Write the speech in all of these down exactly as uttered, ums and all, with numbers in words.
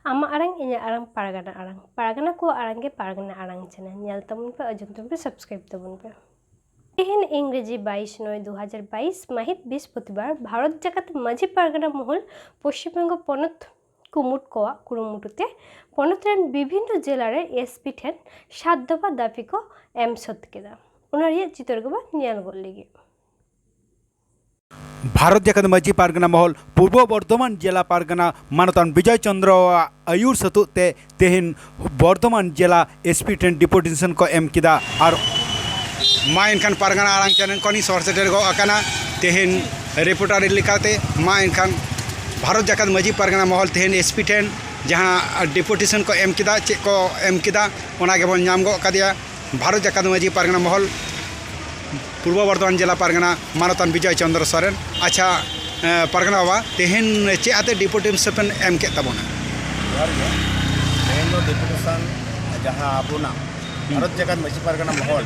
ᱟᱢᱟᱜ ᱟᱲᱟᱝ, ᱤᱧᱟᱹᱜ ᱟᱲᱟᱝ, ᱯᱟᱨᱜᱟᱱᱟ ᱟᱲᱟᱝ᱾ ᱯᱟᱨᱜᱟᱱᱟ ᱠᱚᱣᱟᱜ ᱟᱲᱟᱝ ᱜᱮ ᱯᱟᱨᱜᱟᱱᱟ ᱟᱲᱟᱝ ᱪᱮᱱᱮᱞ ᱧᱮᱞ ᱛᱟᱵᱚᱱ ᱯᱮ, ᱟᱸᱡᱚᱢ ᱛᱟᱵᱚᱱ ᱯᱮ, subscribe ᱛᱟᱵᱚᱱ ᱯᱮ᱾ ᱛᱮᱦᱮᱧ ᱤᱝᱨᱮᱡᱤ ᱵᱟᱭᱤᱥ ᱱᱚᱭ ᱫᱩ ᱦᱟᱡᱟᱨ ᱵᱟᱭᱤᱥ ᱢᱟᱹᱦᱤᱛ ᱵᱤᱥᱯᱚᱛᱤᱵᱟᱨ ᱵᱷᱟᱨᱚᱛ ᱡᱟᱠᱟᱛ ᱢᱟᱹᱡᱷᱤ ᱯᱟᱨᱜᱟᱱᱟ ᱢᱚᱦᱚᱞ ᱯᱚᱥᱪᱤᱢ ᱵᱚᱝᱜᱚ ᱯᱚᱱᱚᱛ ᱠᱩᱢᱩᱴ ᱠᱚᱣᱟᱜ ᱠᱩᱨᱩᱢᱩᱴᱩ ᱛᱮ ᱯᱚᱱᱚᱛ ᱨᱮᱱ ᱵᱤᱵᱷᱤᱱᱱᱚ ᱡᱮᱞᱟ ᱨᱮ ᱮᱥᱯᱤ ᱴᱷᱮᱱ ᱥᱟᱛ ᱫᱚᱯᱷᱟ ᱫᱟᱹᱵᱤ ᱠᱚ ᱮᱢ ᱥᱟᱹᱛ ᱠᱮᱫᱟ᱾ ᱚᱱᱟ ᱨᱮᱭᱟᱜ ᱪᱤᱛᱟᱹᱨ ᱜᱮᱵᱚᱱ ᱧᱮᱞ ᱜᱚᱫ ᱞᱮᱜᱮ᱾ ᱵᱷᱟᱨᱚᱛ ᱡᱟᱠᱟᱛ ᱢᱟᱹᱡᱷᱤ ᱯᱟᱨᱜᱟᱱᱟ ᱢᱚᱦᱚᱞ ᱯᱩᱨᱵᱚ ᱵᱚᱨᱫᱷᱚᱢᱟᱱ ᱡᱮᱞᱟ ᱯᱟᱨᱜᱟᱱᱟ ᱢᱟᱱᱚᱛᱟᱱ ᱵᱤᱡᱚᱭ ᱪᱚᱸᱫᱽᱨᱚᱣᱟᱜ ᱟᱹᱭᱩᱨ ᱥᱟᱹᱛᱩᱜ ᱛᱮ ᱛᱮᱦᱮᱧ ᱵᱚᱨᱫᱷᱚᱢᱟᱱ ᱡᱮᱞᱟ ᱮᱥᱯᱤ ᱴᱷᱮᱱ ᱰᱤᱯᱩᱴᱮᱥᱚᱱ ᱠᱚ ᱮᱢ ᱠᱮᱫᱟ᱾ ᱟᱨ ᱢᱟ ᱮᱱᱠᱷᱟᱱ ᱯᱟᱨᱜᱟᱱᱟ ᱟᱲᱟᱝ ᱪᱮᱱᱮᱞ ᱠᱷᱚᱱᱤᱧ ᱥᱚᱦᱚᱨ ᱥᱮᱴᱮᱨ ᱜᱚᱫ ᱟᱠᱟᱱᱟ ᱛᱮᱦᱮᱧ ᱨᱤᱯᱳᱨᱴᱟᱨ ᱞᱮᱠᱟᱛᱮ᱾ ᱢᱟ ᱮᱱᱠᱷᱟᱱ ᱵᱷᱟᱨᱚᱛ ᱡᱟᱠᱟᱛ ᱢᱟᱹᱡᱷᱤ ᱯᱟᱨᱜᱟᱱᱟ ᱢᱚᱦᱚᱞ ᱛᱮᱦᱮᱧ ᱮᱥᱯᱤ ᱴᱷᱮᱱ ᱡᱟᱦᱟᱸ ᱰᱤᱯᱩᱴᱮᱥᱚᱱ ᱠᱚ ᱮᱢ ᱠᱮᱫᱟ, ᱪᱮᱫ ᱠᱚ ᱮᱢ ᱠᱮᱫᱟ, ᱚᱱᱟ ᱜᱮᱵᱚᱱ ᱧᱟᱢ ᱜᱚᱫ ᱠᱟᱫᱮᱭᱟ᱾ ᱵᱷᱟᱨᱚᱛ ᱡᱟᱠᱟᱛ ᱢᱟᱹᱡᱷᱤ ᱯᱟᱨᱜᱟᱱᱟ ᱢᱚᱦᱚᱞ ᱯᱩᱨᱵᱚ ᱵᱚᱨᱫᱷᱚᱢᱟᱱ ᱡᱮᱞᱟ ᱯᱟᱨᱜᱟᱱᱟ ᱢᱟᱱᱚᱛᱟᱱ ᱵᱤᱡᱚᱭ ᱪᱚᱸᱫᱽᱨᱚ ᱥᱚᱨᱮᱱ᱾ ᱟᱪᱪᱷᱟ, ᱮ, ᱯᱟᱨᱜᱟᱱᱟ ᱵᱟᱵᱟ, ᱛᱮᱦᱮᱧ ᱪᱮᱫ ᱟᱛᱮ ᱰᱤᱯᱩᱴᱮᱥᱚᱱ ᱯᱮ ᱮᱢ ᱠᱮᱫ ᱛᱟᱵᱚᱱᱟ? ᱡᱚᱦᱟᱨ ᱜᱮ᱾ ᱛᱮᱦᱮᱧ ᱫᱚ ᱰᱮᱯᱩᱴᱮᱥᱚᱱ ᱡᱟᱦᱟᱸ ᱟᱵᱚᱱᱟᱜ ᱦᱩᱸ᱾ ᱵᱷᱟᱨᱚᱛ ᱡᱟᱠᱟᱛ ᱢᱟᱹᱡᱷᱤ ᱯᱟᱨᱜᱟᱱᱟ ᱢᱚᱦᱚᱞ,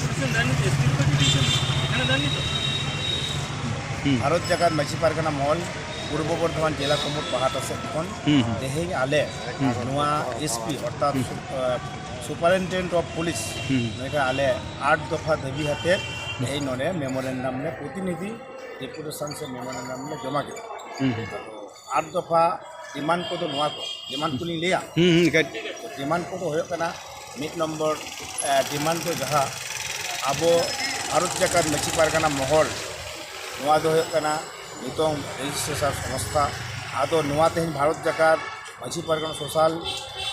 ᱦᱩᱸ᱾ ᱵᱷᱟᱨᱚᱛ ᱡᱟᱠᱟᱛ ᱢᱟᱹᱡᱷᱤ ᱯᱟᱨᱜᱟᱱᱟ ᱢᱚᱦᱚᱞ ᱯᱩᱨᱵᱚ ᱵᱚᱨᱫᱷᱚᱢᱟᱱ ᱡᱮᱞᱟ ᱠᱩᱢᱩᱴ ᱯᱟᱦᱴᱟ ᱥᱮᱫ ᱠᱷᱚᱱ ᱦᱩᱸ, ᱦᱩᱸ᱾ ᱛᱮᱦᱮᱧ ᱟᱞᱮ ᱦᱩᱸ᱾ ᱱᱚᱣᱟ ᱮᱥᱯᱤ ᱚᱨᱛᱷᱟᱛ ᱦᱩᱸ᱾ ᱥᱩ-, ᱟ, Superintendent of Police ᱦᱩᱸ᱾ ᱱᱚᱰᱮ ᱟᱞᱮ ᱟᱴ ᱫᱚᱯᱷᱟ ᱫᱟᱹᱵᱤ ᱟᱛᱮ ᱦᱩᱸ᱾ ᱛᱮᱦᱮᱧ ᱱᱚᱰᱮ ᱢᱮᱢᱳᱨᱮᱱᱰᱟᱢ ᱞᱮ ᱯᱨᱚᱛᱤᱱᱤᱫᱷᱤ ᱰᱮᱯᱩᱴᱮᱥᱚᱱ ᱥᱮ ᱢᱮᱢᱳᱨᱮᱱᱰᱟᱢ ᱞᱮ ᱡᱚᱢᱟ ᱠᱮᱫᱟ᱾ ᱦᱩᱸ, ᱦᱩᱸ᱾ ᱟᱫᱚ ᱟᱴ ᱫᱚᱯᱷᱟ ᱰᱤᱢᱟᱱᱰ ᱠᱚᱫᱚ ᱱᱚᱣᱟ ᱠᱚ, ᱰᱤᱢᱟᱱᱰ ᱠᱚᱞᱤᱧ ᱞᱟᱹᱭᱟ? ᱦᱩᱸ, ᱦᱩᱸ, ᱠᱟᱹᱡ᱾ ᱰᱤᱢᱟᱱᱰ ᱠᱚᱫᱚ ᱦᱩᱭᱩᱜ ᱠᱟᱱᱟ, ᱢᱤᱫ ᱱᱚᱢᱵᱚᱨ, ᱮ, ᱰᱤᱢᱟᱱᱰ ᱫᱚ ᱡᱟᱦᱟᱸ ᱟᱵᱚ ᱵᱷᱟᱨᱚᱛ ᱡᱟᱠᱟᱛ ᱢᱟᱹᱡᱷᱤ ᱯᱟᱨᱜᱟᱱᱟ ᱢᱚᱦᱚᱞ, ᱱᱚᱣᱟ ᱫᱚ ᱦᱩᱭᱩᱜ ᱠᱟᱱᱟ ᱱᱤᱛᱚᱝ ᱨᱮᱡᱤᱥᱴᱨᱮᱥᱚᱱ ᱥᱚᱝᱥᱛᱷᱟ᱾ ᱟᱫᱚ ᱱᱚᱣᱟ ᱛᱮᱦᱮᱧ ᱵᱷᱟᱨᱚᱛ ᱡᱟᱠᱟᱛ ᱢᱟᱹᱡᱷᱤ ᱯᱟᱨᱜᱟᱱᱟ ᱥᱳᱥᱟᱞ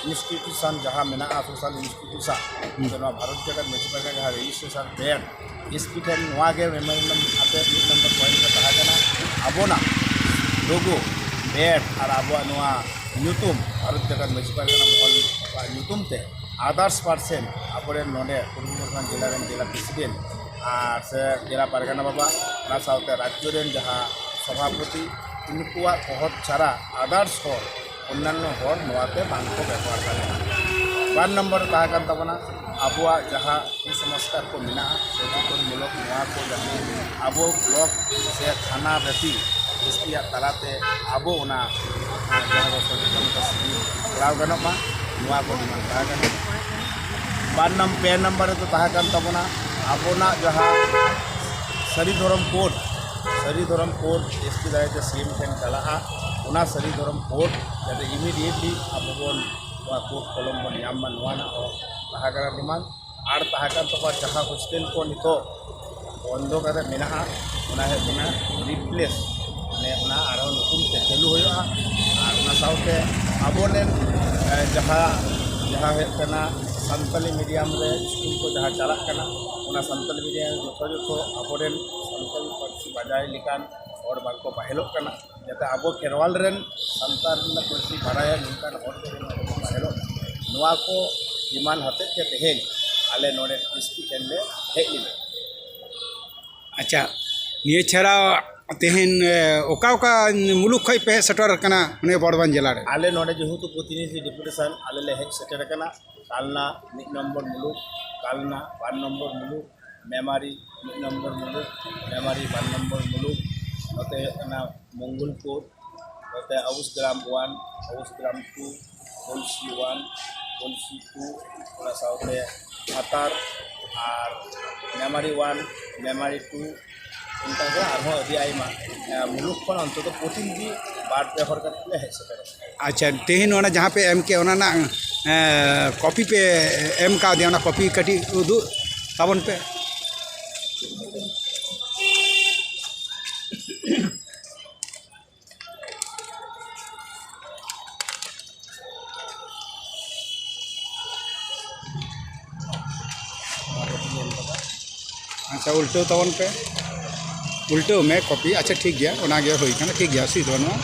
ᱤᱱᱥᱴᱤᱴᱤᱭᱩᱥᱚᱱ ᱡᱟᱦᱟᱸ ᱢᱮᱱᱟᱜᱼᱟ, ᱥᱳᱥᱟᱞ ᱤᱱᱥᱴᱤᱴᱤᱭᱩᱥᱚᱱ, ᱦᱩᱸ᱾ ᱥᱮ ᱱᱚᱣᱟ ᱵᱷᱟᱨᱚᱛ ᱡᱟᱠᱟᱛ ᱢᱟᱹᱡᱷᱤ ᱯᱟᱨᱜᱟᱱᱟ ᱡᱟᱦᱟᱸ ᱨᱮᱡᱤᱥᱴᱨᱮᱥᱚᱱ ᱵᱮᱰ, ᱮᱥᱯᱤ ᱴᱷᱮᱱ ᱱᱚᱣᱟ ᱜᱮ ᱢᱮᱢᱳᱨᱮᱱᱰᱟᱢ ᱟᱛᱮ ᱢᱤᱫ ᱱᱚᱢᱵᱚᱨ ᱯᱚᱭᱮᱱᱴ ᱨᱮ ᱛᱟᱦᱮᱸ ᱠᱟᱱᱟ, ᱟᱵᱚᱱᱟᱜ ᱞᱳᱜᱳ, ᱵᱮᱰ ᱟᱨ ᱟᱵᱚᱣᱟᱜ ᱱᱚᱣᱟ ᱧᱩᱛᱩᱢ, ᱵᱷᱟᱨᱚᱛ ᱡᱟᱠᱟᱛ ᱢᱟᱹᱡᱷᱤ ᱯᱟᱨᱜᱟᱱᱟ ᱢᱚᱦᱚᱞ ᱠᱚᱣᱟᱜ ᱧᱩᱛᱩᱢ ᱛᱮ ᱟᱫᱟᱨᱥ ᱯᱟᱨᱥᱮᱱ ᱟᱵᱚᱨᱮᱱ ᱱᱚᱰᱮ ᱯᱩᱨᱵᱚ ᱵᱚᱨᱫᱷᱚᱢᱟᱱ ᱡᱮᱞᱟ ᱨᱮᱱ ᱡᱮᱞᱟ ᱯᱨᱮᱥᱤᱰᱮᱱᱴ ᱟᱨ ᱥᱮ ᱡᱮᱞᱟ ᱯᱟᱨᱜᱟᱱᱟ ᱵᱟᱵᱟ, ᱚᱱᱟ ᱥᱟᱶᱛᱮ ᱨᱟᱡᱽᱡᱚ ᱨᱮᱱ ᱡᱟᱦᱟᱸ ᱥᱚᱵᱷᱟᱯᱚᱛᱤ, ᱩᱱᱠᱩᱣᱟᱜ ᱯᱚᱦᱚᱛ ᱪᱷᱟᱲᱟ ᱟᱫᱟᱨᱥ ᱦᱚᱲ, ᱚᱱᱱᱟᱱᱱᱚ ᱦᱚᱲ ᱱᱚᱣᱟᱛᱮ ᱵᱟᱝ ᱠᱚ ᱵᱮᱵᱚᱦᱟᱨ ᱫᱟᱲᱮᱭᱟᱜᱼᱟ᱾ ᱵᱟᱨ ᱱᱚᱢᱵᱚᱨ ᱨᱮ ᱛᱟᱦᱮᱸ ᱠᱟᱱ ᱛᱟᱵᱚᱱᱟ ᱟᱵᱚᱣᱟᱜ ᱡᱟᱦᱟᱸ ᱠᱩᱥᱚᱝᱥᱠᱟᱨ ᱠᱚ ᱢᱮᱱᱟᱜᱼᱟ, ᱥᱚᱪᱮᱛᱚᱱ ᱢᱩᱞᱚᱠ ᱱᱚᱣᱟ ᱠᱚ ᱡᱟᱛᱮ ᱟᱵᱚ ᱵᱞᱚᱠ ᱥᱮ ᱛᱷᱟᱱᱟ ᱵᱮᱯᱤ ᱮᱥ ᱯᱤ ᱟᱜ ᱛᱟᱞᱟᱛᱮ ᱟᱵᱚ ᱚᱱᱟ, ᱟᱨ ᱡᱟᱦᱟᱸ ᱫᱚ ᱥᱚᱪᱮᱛᱚᱱᱚᱛᱟ ᱥᱤᱵᱤᱨ ᱠᱚᱨᱟᱣ ᱜᱟᱱᱚᱜ ᱢᱟ, ᱱᱚᱣᱟ ᱠᱚ ᱰᱤᱢᱟᱱᱰ ᱛᱟᱦᱮᱸ ᱠᱟᱱᱟ᱾ ᱵᱟᱨ ᱱᱚᱢ-, ᱯᱮ ᱱᱟᱢᱵᱟᱨ ᱨᱮᱫᱚ ᱛᱟᱦᱮᱸ ᱠᱟᱱ ᱛᱟᱵᱚᱱᱟ ᱟᱵᱚᱱᱟᱜ ᱡᱟᱦᱟᱸ ᱥᱟᱹᱨᱤ ᱫᱷᱚᱨᱚᱢ ᱠᱳᱰ, ᱥᱟᱹᱨᱤ ᱫᱷᱚᱨᱚᱢ ᱠᱳᱰ ᱮᱥ ᱯᱤ ᱫᱟᱨᱟᱭ ᱛᱮ ᱥᱤ ᱮᱢ ᱴᱷᱮᱱ ᱪᱟᱞᱟᱜᱼᱟ, ᱚᱱᱟ ᱥᱟᱹᱨᱤ ᱫᱷᱚᱨᱚᱢ ᱠᱳᱰ ᱡᱟᱛᱮ ᱤᱢᱤᱰᱤᱭᱮᱴᱞᱤ ᱟᱵᱚ ᱵᱚᱱ ᱱᱚᱣᱟ ᱠᱳᱰ ᱠᱚᱞᱚᱢ ᱵᱚᱱ ᱧᱟᱢ ᱢᱟ, ᱱᱚᱣᱟ ᱨᱮᱱᱟᱜ ᱦᱚᱸ ᱛᱟᱦᱮᱸ ᱠᱟᱱᱟ ᱰᱤᱢᱟᱱᱰ᱾ ᱟᱨ ᱛᱟᱦᱮᱸ ᱠᱟᱱ ᱛᱟᱠᱚᱣᱟ ᱡᱟᱦᱟᱸ ᱦᱳᱥᱴᱮᱞ ᱠᱚ ᱱᱤᱛᱚᱜ ᱵᱚᱱᱫᱚ ᱠᱟᱛᱮ ᱢᱮᱱᱟᱜᱼᱟ, ᱚᱱᱟ ᱦᱩᱭᱩᱜ ᱠᱟᱱᱟ ᱨᱤᱯᱞᱮᱥ, ᱢᱟᱱᱮ ᱚᱱᱟ ᱟᱨᱦᱚᱸ ᱱᱚᱛᱩᱱ ᱛᱮ ᱪᱟᱹᱞᱩ ᱦᱩᱭᱩᱜᱼᱟ᱾ ᱟᱨ ᱚᱱᱟ ᱥᱟᱶᱛᱮ ᱟᱵᱚᱨᱮᱱ, ᱮ, ᱡᱟᱦᱟᱸ, ᱡᱟᱦᱟᱸ ᱦᱩᱭᱩᱜ ᱠᱟᱱᱟ ᱥᱟᱱᱛᱟᱞᱤ ᱢᱤᱰᱤᱭᱟᱢ ᱨᱮ ᱥᱠᱩᱞ ᱠᱚ ᱡᱟᱦᱟᱸ ᱪᱟᱞᱟᱜ ᱠᱟᱱᱟ, ᱚᱱᱟ ᱥᱟᱱᱛᱟᱞᱤ ᱢᱤᱰᱤᱭᱟᱢ ᱡᱚᱛᱷᱟᱛ ᱡᱚᱛᱷᱟᱛ ᱟᱵᱚᱨᱮᱱ ᱥᱟᱱᱛᱟᱞᱤ ᱯᱟᱹᱨᱥᱤ ᱵᱟᱰᱟᱭ ᱞᱮᱠᱟᱱ ᱦᱚᱲ ᱵᱟᱝᱠᱚ ᱵᱟᱦᱮᱞᱚᱜ ᱠᱟᱱᱟ᱾ ᱡᱟᱛᱮ ᱟᱵᱚ ᱠᱷᱮᱨᱣᱟᱞ ᱨᱮᱱ ᱥᱟᱱᱛᱟᱲ ᱨᱮᱱᱟᱜ ᱯᱟᱹᱨᱥᱤ ᱵᱟᱲᱟᱭᱟ ᱱᱚᱝᱠᱟᱱ ᱦᱚᱲ ᱠᱚ ᱡᱮᱢᱚᱱ ᱵᱟᱠᱚ ᱵᱟᱦᱮᱞᱚᱜ, ᱱᱚᱣᱟ ᱠᱚ ᱰᱤᱢᱟᱱᱰ ᱦᱚᱛᱮᱡ ᱛᱮ ᱛᱮᱦᱮᱧ ᱟᱞᱮ ᱱᱚᱰᱮ ᱮᱥ ᱯᱤ ᱴᱷᱮᱱ ᱞᱮ ᱦᱮᱡ ᱞᱮᱱᱟ᱾ ᱟᱪᱪᱷᱟ, ᱱᱤᱭᱟᱹ ᱪᱷᱟᱲᱟ ᱛᱮᱦᱮᱧ, ᱮ, ᱚᱠᱟ ᱚᱠᱟ ᱢᱩᱞᱩᱠ ᱠᱷᱚᱱ ᱯᱮ ᱦᱮᱡ ᱥᱮᱴᱮᱨ ᱟᱠᱟᱱᱟ ᱱᱤᱭᱟᱹ ᱵᱚᱨᱫᱷᱚᱢᱟᱱ ᱡᱮᱞᱟ ᱨᱮ? ᱟᱞᱮ ᱱᱚᱰᱮ ᱡᱮᱦᱮᱛᱩ ᱯᱨᱚᱛᱤᱱᱤᱫᱷᱤ ᱰᱮᱯᱩᱴᱮᱥᱚᱱ ᱟᱞᱮ ᱞᱮ ᱦᱮᱡ ᱥᱮᱴᱮᱨ ᱟᱠᱟᱱᱟ, ᱠᱟᱞᱱᱟ ᱢᱤᱫ ᱱᱚᱢᱵᱚᱨ ᱢᱩᱞᱩᱠ, ᱠᱟᱞᱱᱟ ᱵᱟᱨ ᱱᱚᱢᱵᱚᱨ ᱢᱩᱞᱩᱠ, ᱢᱮᱢᱟᱨᱤ ᱢᱤᱫ ᱱᱚᱢᱵᱚᱨ ᱢᱩᱞᱩᱠ, ᱢᱮᱢᱟᱨᱤ ᱵᱟᱨ ᱱᱚᱢᱵᱚᱨ ᱢᱩᱞᱩᱠ, ᱱᱚᱛᱮ ᱦᱩᱭᱩᱜ ᱠᱟᱱᱟ ᱢᱚᱝᱜᱚᱞᱯᱩᱨ, ᱱᱚᱛᱮ ᱟᱣᱩᱥ ᱜᱨᱟᱢ ᱳᱣᱟᱱ, ᱟᱣᱩᱥ ᱜᱨᱟᱢ ᱴᱩ, ᱵᱚᱞᱥᱤ ᱳᱣᱟᱱ, ᱵᱚᱞᱥᱤ ᱴᱩ, ᱚᱱᱟ ᱥᱟᱶᱛᱮ ᱦᱟᱛᱟᱨ ᱟᱨ ᱢᱮᱢᱟᱨᱤ ᱳᱣᱟᱱ, ᱢᱮᱢᱟᱨᱤ ᱴᱩ, ᱚᱱᱠᱟᱜᱮ ᱟᱨᱦᱚᱸ ᱟᱹᱰᱤ ᱟᱭᱢᱟ, ᱮ, ᱢᱩᱞᱩᱠ ᱠᱷᱚᱱ ᱚᱱᱛᱚᱛᱚ ᱯᱨᱚᱛᱤᱱᱤᱫᱷᱤ ᱵᱟᱨ ᱯᱮ ᱦᱚᱲ ᱠᱟᱛᱮ ᱞᱮ ᱦᱮᱡ ᱥᱮᱴᱮᱨᱚᱜᱼᱟ᱾ ᱟᱪᱪᱷᱟ, ᱛᱮᱦᱮᱧ ᱚᱱᱟ ᱡᱟᱦᱟᱸ ᱯᱮ ᱮᱢ ᱠᱮᱫ, ᱚᱱᱟ ᱨᱮᱱᱟᱜ, ᱮ, ᱠᱚᱯᱤ ᱯᱮ ᱮᱢ ᱠᱟᱣᱫᱮᱭᱟ, ᱚᱱᱟ ᱠᱚᱯᱤ ᱠᱟᱹᱴᱤᱡ ᱩᱫᱩᱜ ᱛᱟᱵᱚᱱ ᱯᱮ᱾ ᱟᱪᱪᱷᱟ, ᱩᱞᱴᱟᱹᱣ ᱛᱟᱵᱚᱱ ᱯᱮ, ᱩᱞᱴᱟᱹᱣ ᱢᱮ ᱠᱚᱯᱤ᱾ ᱟᱪᱪᱷᱟ, ᱴᱷᱤᱠ ᱜᱮᱭᱟ, ᱚᱱᱟᱜᱮ ᱦᱩᱭ ᱠᱟᱱᱟ, ᱴᱷᱤᱠ ᱜᱮᱭᱟ, ᱚᱥᱩᱵᱤᱫᱷᱟ ᱵᱟᱹᱱᱩᱜᱼᱟ᱾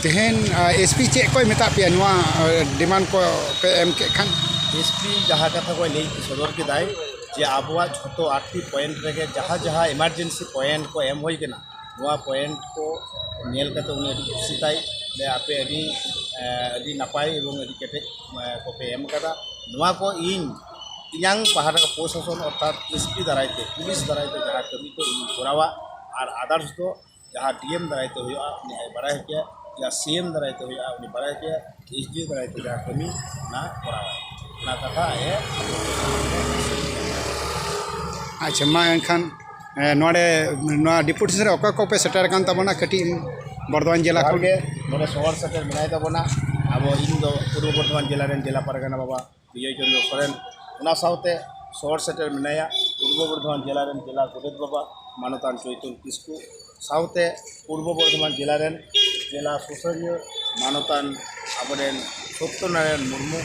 ᱛᱮᱦᱮᱧ ᱮᱥᱯᱤ ᱪᱮᱫ ᱠᱚᱭ ᱢᱮᱛᱟᱫ ᱯᱮᱭᱟ ᱱᱚᱣᱟ ᱰᱤᱢᱟᱱᱰ ᱠᱚ ᱯᱮ ᱮᱢ ᱠᱮᱫ ᱠᱷᱟᱱ? ᱮᱥᱯᱤ ᱡᱟᱦᱟᱸ ᱠᱟᱛᱷᱟ ᱠᱚᱭ ᱞᱟᱹᱭ ᱥᱚᱫᱚᱨ ᱠᱮᱫᱟᱭ ᱡᱮ ᱟᱵᱚᱣᱟᱜ ᱡᱷᱚᱛᱚ ᱟᱴᱴᱤ ᱯᱚᱭᱮᱱᱴ ᱨᱮᱜᱮ ᱡᱟᱦᱟᱸ ᱡᱟᱦᱟᱸ ᱮᱢᱟᱨᱡᱮᱱᱥᱤ ᱯᱚᱭᱮᱱᱴ ᱠᱚ ᱮᱢ ᱦᱩᱭ ᱠᱟᱱᱟ, ᱱᱚᱣᱟ ᱯᱚᱭᱮᱱᱴ ᱠᱚ ᱧᱮᱞ ᱠᱟᱛᱮ ᱩᱱᱤ ᱟᱹᱰᱤ ᱠᱩᱥᱤ ᱛᱟᱭ᱾ ᱞᱟᱹᱭ, ᱟᱯᱮ ᱟᱹᱰᱤ ᱟᱹᱰᱤ ᱱᱟᱯᱟᱭ ᱮᱵᱚᱝ ᱟᱹᱰᱤ ᱠᱮᱴᱮᱡ ᱠᱚᱯᱮ ᱮᱢ ᱠᱟᱫᱟ᱾ ᱱᱚᱣᱟ ᱠᱚ ᱤᱧ ᱤᱧᱟᱝ ᱯᱟᱦᱴᱟ ᱯᱨᱚᱥᱟᱥᱚᱱ ᱚᱨᱛᱷᱟᱛ ᱮᱥᱯᱤ ᱫᱟᱨᱟᱭ ᱛᱮ, ᱯᱩᱞᱤᱥ ᱫᱟᱨᱟᱭ ᱛᱮ ᱡᱟᱦᱟᱸ ᱠᱟᱹᱢᱤ ᱠᱚ ᱤᱧ ᱠᱚᱨᱟᱣᱟ, ᱟᱨ ᱟᱫᱟᱨᱥ ᱫᱚ ᱡᱟᱦᱟᱸ ᱰᱤᱮᱢ ᱫᱟᱨᱟᱭ ᱛᱮ ᱦᱩᱭᱩᱜᱼᱟ, ᱩᱱᱤ ᱟᱡ ᱵᱟᱲᱟᱭ ᱦᱚᱪᱚᱭᱟ, ᱡᱟᱦᱟᱸ ᱥᱤᱮᱢ ᱫᱟᱨᱟᱭ ᱛᱮ ᱦᱩᱭᱩᱜᱼᱟ, ᱩᱱᱤ ᱵᱟᱲᱟᱭ ᱦᱚᱪᱚᱭᱟ, ᱮᱥᱰᱤᱳ ᱫᱟᱨᱟᱭ ᱛᱮ ᱡᱟᱦᱟᱸ ᱠᱟᱹᱢᱤ, ᱚᱱᱟ ᱠᱚᱨᱟᱣᱟ᱾ ᱚᱱᱟ ᱠᱟᱛᱷᱟ ᱟᱡ ᱮ ᱟᱪᱪᱷᱟ, ᱢᱟ ᱮᱱᱠᱷᱟᱱ ᱱᱚᱰᱮ ᱱᱚᱣᱟ ᱰᱮᱯᱩᱴᱮᱥᱚᱱ ᱨᱮ ᱚᱠᱚᱭ ᱠᱚᱯᱮ ᱥᱮᱴᱮᱨ ᱟᱠᱟᱱ ᱛᱟᱵᱚᱱᱟ ᱠᱟᱹᱴᱤᱡ ᱵᱚᱨᱫᱷᱚᱢᱟᱱ ᱡᱮᱞᱟ ᱠᱷᱚᱱ? ᱜᱮ ᱱᱚᱰᱮ ᱥᱚᱦᱚᱨ ᱥᱮᱴᱮᱨ ᱢᱮᱱᱟᱭ ᱛᱟᱵᱚᱱᱟ᱾ ᱟᱵᱚ ᱤᱧ ᱫᱚ ᱯᱩᱨᱵᱚ ᱵᱚᱨᱫᱷᱚᱢᱟᱱ ᱡᱮᱞᱟ ᱨᱮᱱ ᱡᱮᱞᱟ ᱯᱟᱨᱜᱟᱱᱟ ᱵᱟᱵᱟ ᱵᱤᱡᱚᱭ ᱪᱚᱱᱫᱨᱚ ᱥᱚᱨᱮᱱ, ᱚᱱᱟ ᱥᱟᱶᱛᱮ ᱥᱚᱦᱚᱨ ᱥᱮᱴᱮᱨ ᱢᱮᱱᱟᱭᱟ ᱯᱩᱨᱵᱚ ᱵᱚᱨᱫᱷᱚᱢᱟᱱ ᱡᱮᱞᱟ ᱨᱮᱱ ᱡᱮᱞᱟ ᱜᱚᱰᱮᱛ ᱵᱟᱵᱟ ᱢᱟᱱᱚᱛᱟᱱ ᱪᱳᱭᱛᱚᱱ ᱠᱤᱥᱠᱩ, ᱥᱟᱶᱛᱮ ᱯᱩᱨᱵᱚ ᱵᱚᱨᱫᱷᱚᱢᱟᱱ ᱡᱮᱞᱟ ᱨᱮᱱ ᱡᱮᱞᱟ ᱥᱩᱥᱟᱹᱨᱤᱭᱟᱹ ᱢᱟᱱᱚᱛᱟᱱ ᱟᱵᱚᱨᱮᱱ ᱥᱚᱛᱭᱚᱱᱟᱨᱟᱭᱚᱱ ᱢᱩᱨᱢᱩ,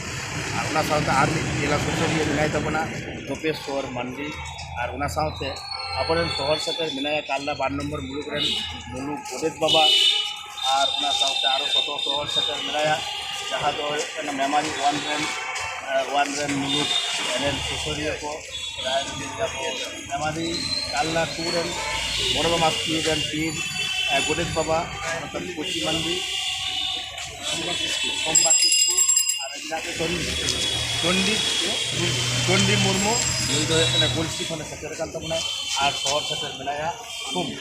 ᱟᱨ ᱚᱱᱟ ᱥᱟᱶᱛᱮ ᱟᱨ ᱢᱤᱫ ᱡᱮᱞᱟ ᱥᱩᱥᱟᱹᱨᱤᱭᱟᱹ ᱢᱮᱱᱟᱭ ᱛᱟᱵᱚᱱᱟ ᱜᱳᱯᱮᱥᱣᱚᱨ ᱢᱟᱱᱰᱤ, ᱟᱨ ᱚᱱᱟ ᱥᱟᱶᱛᱮ ᱟᱵᱚᱨᱮᱱ ᱥᱚᱦᱚᱨ ᱥᱮᱴᱮᱨ ᱢᱮᱱᱟᱭᱟ ᱠᱟᱞᱞᱟ ᱵᱟᱨ ᱱᱚᱢᱵᱚᱨ ᱢᱩᱞᱩᱠ ᱨᱮᱱ ᱢᱩᱞᱩᱠ ᱜᱚᱰᱮᱛ ᱵᱟᱵᱟ, ᱟᱨ ᱚᱱᱟ ᱥᱟᱶᱛᱮ ᱟᱨᱚ ᱥᱚᱛᱚ ᱥᱚᱦᱚᱨ ᱥᱮᱴᱮᱨ ᱢᱮᱱᱟᱭᱟ, ᱡᱟᱦᱟᱸ ᱫᱚ ᱦᱩᱭᱩᱜ ᱠᱟᱱᱟ ᱢᱮᱢᱟᱨᱤ ᱳᱣᱟᱱ ᱨᱮᱱ, ᱮ, ᱳᱣᱟᱱ ᱨᱮᱱ ᱢᱩᱞᱩᱠ ᱨᱮᱱ ᱥᱩᱥᱟᱹᱨᱤᱭᱟᱹ ᱠᱚ, ᱡᱟᱦᱟᱸᱭ ᱫᱚ ᱢᱮᱢᱟᱨᱤ ᱠᱟᱞᱞᱟ ᱴᱩ ᱨᱮᱱ ᱵᱚᱲᱚ ᱢᱟᱥᱠᱤ ᱨᱮᱱ ᱯᱤᱨ, ᱮ, ᱜᱚᱰᱮᱛ ᱵᱟᱵᱟ, ᱱᱚᱛᱮᱱ ᱠᱚᱪᱤ ᱢᱟᱱᱰᱤ, ᱥᱳᱢᱵᱟᱨ ᱠᱤᱥᱠᱩ, ᱟᱨ ᱡᱟᱦᱟᱸ ᱫᱚ ᱪᱚᱱᱰᱤ, ᱪᱚᱱᱰᱤ, ᱪᱚᱱᱰᱤ ᱢᱩᱨᱢᱩ, ᱱᱩᱭ ᱫᱚ ᱦᱩᱭᱩᱜ ᱠᱟᱱᱟ ᱜᱳᱞᱥᱤ ᱠᱷᱚᱱᱮ ᱥᱮᱴᱮᱨ ᱟᱠᱟᱱ ᱛᱟᱵᱚᱱᱟᱭ, ᱟᱨ ᱥᱚᱦᱚᱨ ᱥᱮᱴᱮᱨ ᱢᱮᱱᱟᱭᱟ ᱥᱳᱢ-,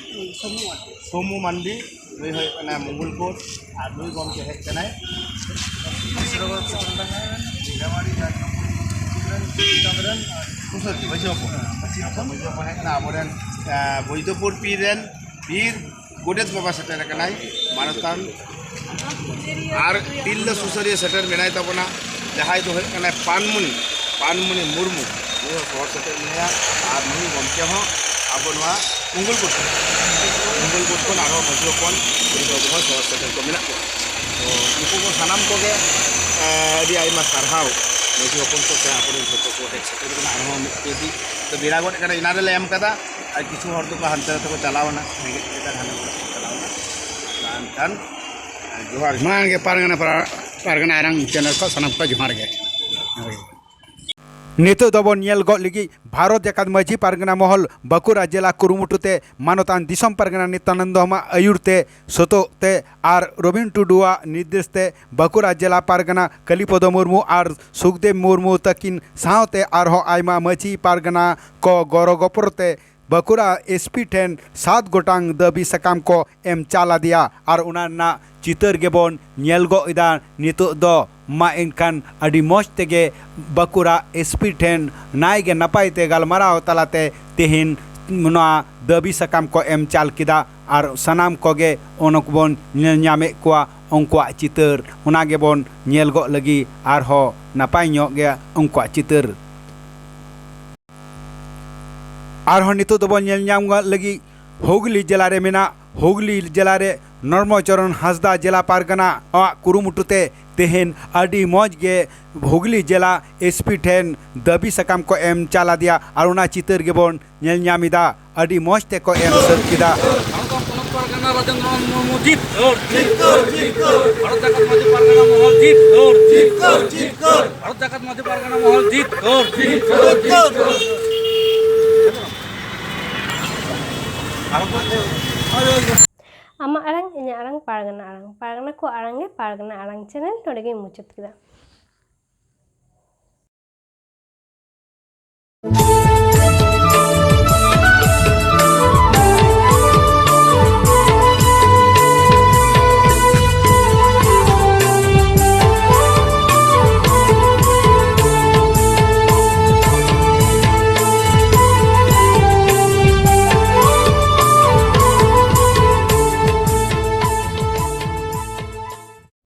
ᱥᱳᱢᱩ ᱢᱟᱱᱰᱤ, ᱱᱩᱭ ᱦᱩᱭᱩᱜ ᱠᱟᱱᱟᱭ ᱢᱚᱝᱜᱚᱞ ᱠᱳᱴ, ᱟᱨ ᱱᱩᱭ ᱜᱚᱢᱠᱮ ᱦᱮᱡ ᱠᱟᱱᱟᱭ ᱥᱩᱥᱟᱹᱨᱤᱭᱟᱹ ᱢᱟᱹᱡᱷᱤ ᱦᱚᱯᱚᱱ, ᱢᱟᱹᱡᱷᱤ ᱦᱚᱯᱚᱱ ᱦᱮᱡ ᱠᱟᱱᱟ ᱟᱵᱚᱨᱮᱱ, ᱮ, ᱵᱳᱭᱫᱚᱯᱩᱨ ᱯᱤᱨ ᱨᱮᱱ ᱵᱤᱨ ᱜᱚᱰᱮᱛ ᱵᱟᱵᱟ ᱥᱮᱴᱮᱨ ᱟᱠᱟᱱᱟᱭ, ᱢᱟᱱᱚᱛᱟᱱ ᱟᱨ ᱛᱤᱨᱞᱟᱹ ᱥᱩᱥᱟᱹᱨᱤᱭᱟᱹ ᱥᱮᱴᱮᱨ ᱢᱮᱱᱟᱭ ᱛᱟᱵᱚᱱᱟ, ᱡᱟᱦᱟᱸᱭ ᱫᱚ ᱦᱩᱭᱩᱜ ᱠᱟᱱᱟᱭ ᱯᱟᱱᱢᱩᱱᱤ, ᱯᱟᱱᱢᱩᱱᱤ ᱢᱩᱨᱢᱩ, ᱱᱩᱭ ᱦᱚᱸ ᱥᱚᱦᱚᱨ ᱥᱮᱴᱮᱨ ᱢᱮᱱᱟᱭᱟ᱾ ᱟᱨ ᱱᱩᱭ ᱜᱚᱢᱠᱮ ᱦᱚᱸ ᱟᱵᱚ ᱱᱚᱣᱟ ᱢᱚᱝᱜᱚᱞ ᱠᱳᱴ, ᱢᱚᱝᱜᱚᱞ ᱠᱳᱴ ᱠᱷᱚᱱ ᱟᱨᱦᱚᱸ ᱢᱟᱹᱡᱷᱤ ᱦᱚᱯᱚᱱ ᱩᱱᱤ ᱵᱟᱹᱵᱩ ᱦᱚᱸ ᱥᱚᱦᱚᱨ ᱥᱮᱴᱮᱨ ᱠᱚ ᱢᱮᱱᱟᱜ ᱠᱚᱣᱟ᱾ ᱛᱚ ᱩᱱᱠᱩ ᱠᱚ ᱥᱟᱱᱟᱢ ᱠᱚᱜᱮ, ᱮ, ᱟᱹᱰᱤ ᱟᱭᱢᱟ ᱥᱟᱨᱦᱟᱣ ᱢᱟᱹᱡᱷᱤ ᱦᱚᱯᱚᱱ ᱠᱚ ᱥᱮ ᱟᱵᱚᱨᱮᱱ ᱡᱷᱚᱛᱚ ᱠᱚ ᱦᱮᱡ ᱥᱮᱴᱮᱨ ᱠᱟᱱᱟ᱾ ᱟᱨᱦᱚᱸ ᱢᱤᱫ ᱠᱮᱡᱤ ᱛᱚ ᱵᱮᱲᱟ ᱜᱚᱫ ᱠᱟᱱᱟ, ᱮᱱᱟᱝ ᱨᱮᱞᱮ ᱮᱢ ᱠᱟᱫᱟ, ᱟᱨ ᱠᱤᱪᱷᱩ ᱦᱚᱲ ᱫᱚᱠᱚ ᱦᱟᱱᱛᱮ ᱱᱟᱛᱮ ᱠᱚ ᱪᱟᱞᱟᱣ ᱮᱱᱟ, ᱨᱮᱸᱜᱮᱡ ᱛᱮ ᱦᱟᱱᱮ ᱠᱚ ᱪᱟᱞᱟᱣ ᱮᱱᱟ᱾ ᱢᱮᱱᱠᱷᱟᱱ ᱡᱚᱦᱟᱨ ᱜᱮ᱾ ᱢᱟᱲᱟᱝ ᱜᱮ ᱯᱟᱨᱜᱟᱱᱟ ᱯᱟᱨᱟ-, ᱯᱟᱨᱜᱟᱱᱟ ᱟᱲᱟᱝ ᱪᱮᱱᱮᱞ ᱠᱚ ᱥᱟᱱᱟᱢ ᱠᱚ ᱡᱚᱦᱟᱨ ᱜᱮ᱾ ᱱᱤᱛᱚᱜ ᱫᱚᱵᱚᱱ ᱧᱮᱞ ᱜᱚᱫ ᱞᱟᱹᱜᱤᱫ ᱵᱷᱟᱨᱚᱛ ᱡᱟᱠᱟᱛ ᱢᱟᱹᱡᱷᱤ ᱯᱟᱨᱜᱟᱱᱟ ᱢᱚᱦᱚᱞ ᱵᱟᱸᱠᱩᱲᱟ ᱡᱮᱞᱟ ᱠᱩᱨᱩᱢᱩᱴᱩ ᱛᱮ ᱢᱟᱱᱚᱛᱟᱱ ᱫᱤᱥᱚᱢ ᱯᱟᱨᱜᱟᱱᱟ ᱱᱤᱛᱭᱟᱱᱚᱱᱫᱚ ᱦᱮᱢᱵᱨᱚᱢᱟᱜ ᱟᱹᱭᱩᱨ ᱛᱮ ᱥᱚᱛᱚᱜ ᱛᱮ ᱟᱨ ᱨᱚᱵᱤᱱ ᱴᱩᱰᱩᱣᱟᱜ ᱱᱤᱨᱫᱮᱥ ᱛᱮ ᱵᱟᱸᱠᱩᱲᱟ ᱡᱮᱞᱟ ᱯᱟᱨᱜᱟᱱᱟ ᱠᱟᱞᱤᱯᱚᱫᱚ ᱢᱩᱨᱢᱩ ᱟᱨ ᱥᱩᱠᱫᱮᱵ ᱢᱩᱨᱢᱩ ᱛᱟᱹᱠᱤᱱ ᱥᱟᱶᱛᱮ ᱟᱨᱦᱚᱸ ᱟᱭᱢᱟ ᱢᱟᱹᱡᱷᱤ ᱯᱟᱨᱜᱟᱱᱟ ᱠᱚ ᱜᱚᱲᱚ ᱜᱚᱯᱚᱲᱚ ᱛᱮ ᱵᱟᱸᱠᱩᱲᱟ ᱮᱥ ᱯᱤ ᱴᱷᱮᱱ ᱥᱟᱛ ᱜᱚᱴᱟᱝ ᱫᱟᱹᱵᱤ ᱥᱟᱠᱟᱢ ᱠᱚ ᱮᱢ ᱪᱟᱞ ᱟᱫᱮᱭᱟ ᱟᱨ ᱚᱱᱟ ᱨᱮᱱᱟᱜ ᱪᱤᱛᱟᱹᱨ ᱜᱮᱵᱚᱱ ᱧᱮᱞ ᱜᱚᱫ ᱮᱫᱟ ᱱᱤᱛᱚᱜ ᱫᱚ᱾ ᱢᱟ ᱮᱱᱠᱷᱟᱱ ᱟᱹᱰᱤ ᱢᱚᱡᱽ ᱛᱮᱜᱮ ᱵᱟᱸᱠᱩᱲᱟ ᱮᱥ ᱯᱤ ᱴᱷᱮᱱ ᱱᱟᱭ ᱜᱮ ᱱᱟᱯᱟᱭ ᱛᱮ ᱜᱟᱞᱢᱟᱨᱟᱣ ᱛᱟᱞᱟᱛᱮ ᱛᱮᱦᱮᱧ ᱱᱚᱣᱟ ᱫᱟᱹᱵᱤ ᱥᱟᱠᱟᱢ ᱠᱚ ᱮᱢ ᱪᱟᱞ ᱠᱮᱫᱟ ᱟᱨ ᱥᱟᱱᱟᱢ ᱠᱚᱜᱮ ᱚᱱᱟ ᱠᱚᱵᱚᱱ ᱧᱮᱞ ᱧᱟᱢᱮᱫ ᱠᱚᱣᱟ ᱩᱱᱠᱩᱣᱟᱜ ᱪᱤᱛᱟᱹᱨ᱾ ᱚᱱᱟ ᱜᱮᱵᱚᱱ ᱧᱮᱞ ᱜᱚᱫ ᱞᱟᱹᱜᱤᱫ ᱟᱨᱦᱚᱸ ᱱᱟᱯᱟᱭ ᱧᱚᱜ ᱜᱮ ᱩᱱᱠᱩᱣᱟᱜ ᱪᱤᱛᱟᱹᱨ᱾ ᱟᱨᱦᱚᱸ ᱱᱤᱛᱚᱜ ᱫᱚᱵᱚᱱ ᱧᱮᱞ ᱧᱟᱢ ᱞᱟᱹᱜᱤᱫ ᱦᱩᱜᱽᱞᱤ ᱡᱮᱞᱟ ᱨᱮ ᱢᱮᱱᱟᱜ ᱦᱩᱜᱽᱞᱤ ᱡᱮᱞᱟ ᱨᱮ ᱱᱚᱨᱢᱚᱪᱚᱨᱚᱱ ᱦᱟᱸᱥᱫᱟ ᱡᱮᱞᱟ ᱯᱟᱨᱜᱟᱱᱟ ᱟᱜ ᱠᱩᱨᱩᱢᱩᱴᱩ ᱛᱮ ᱛᱮᱦᱮᱧ ᱟᱹᱰᱤ ᱢᱚᱡᱽ ᱜᱮ ᱦᱩᱜᱽᱞᱤ ᱡᱮᱞᱟ ᱮᱥ ᱯᱤ ᱴᱷᱮᱱ ᱫᱟᱹᱵᱤ ᱥᱟᱠᱟᱢ ᱠᱚ ᱮᱢ ᱪᱟᱞ ᱟᱫᱮᱭᱟ ᱟᱨ ᱚᱱᱟ ᱪᱤᱛᱟᱹᱨ ᱜᱮᱵᱚᱱ ᱧᱮᱞ ᱧᱟᱢ ᱮᱫᱟ᱾ ᱟᱹᱰᱤ ᱢᱚᱡᱽ ᱛᱮᱠᱚ ᱮᱢ ᱥᱟᱹᱛ ᱠᱮᱫᱟ᱾ ᱡᱷᱟᱲᱜᱨᱟᱢ ᱯᱚᱱᱚᱛ ᱯᱟᱨᱜᱟᱱᱟ ᱨᱟᱡᱮᱱᱫᱨᱚ ᱢᱩᱨᱢᱩ ᱡᱤᱛᱠᱟᱹᱨ, ᱡᱤᱛᱠᱟᱹᱨ, ᱡᱤᱛᱠᱟᱹᱨ᱾ ᱵᱷᱟᱨᱚᱛ ᱡᱟᱠᱟᱛ ᱢᱟᱹᱡᱷᱤ ᱯᱟᱨᱜᱟᱱᱟ ᱢᱚᱦᱚᱞ ᱡᱤᱛᱠᱟᱹᱨ, ᱡᱤᱛᱠᱟᱹᱨ, ᱡᱤᱛᱠᱟᱹᱨ᱾ ᱵᱷᱟᱨᱚᱛ ᱡᱟᱠᱟᱛ ᱢᱟᱹᱡᱷᱤ ᱯᱟᱨᱜᱟᱱᱟ ᱢᱚᱦᱚᱞ ᱡᱤᱛᱠᱟᱹᱨ, ᱡᱤᱛᱠᱟᱹᱨ, ᱡᱤᱛᱠᱟᱹᱨ᱾ ᱟᱢᱟᱜ ᱟᱲᱟᱝ, ᱤᱧᱟᱹᱜ ᱟᱲᱟᱝ, ᱯᱟᱨᱜᱟᱱᱟ ᱟᱲᱟᱝ᱾ ᱯᱟᱨᱜᱟᱱᱟ ᱠᱚ ᱟᱲᱟᱝ ᱜᱮ ᱯᱟᱨᱜᱟᱱᱟ ᱟᱲᱟᱝ ᱪᱮᱱᱮᱞ ᱱᱚᱰᱮ ᱜᱮᱧ ᱢᱩᱪᱟᱹᱫ ᱠᱮᱫᱟ᱾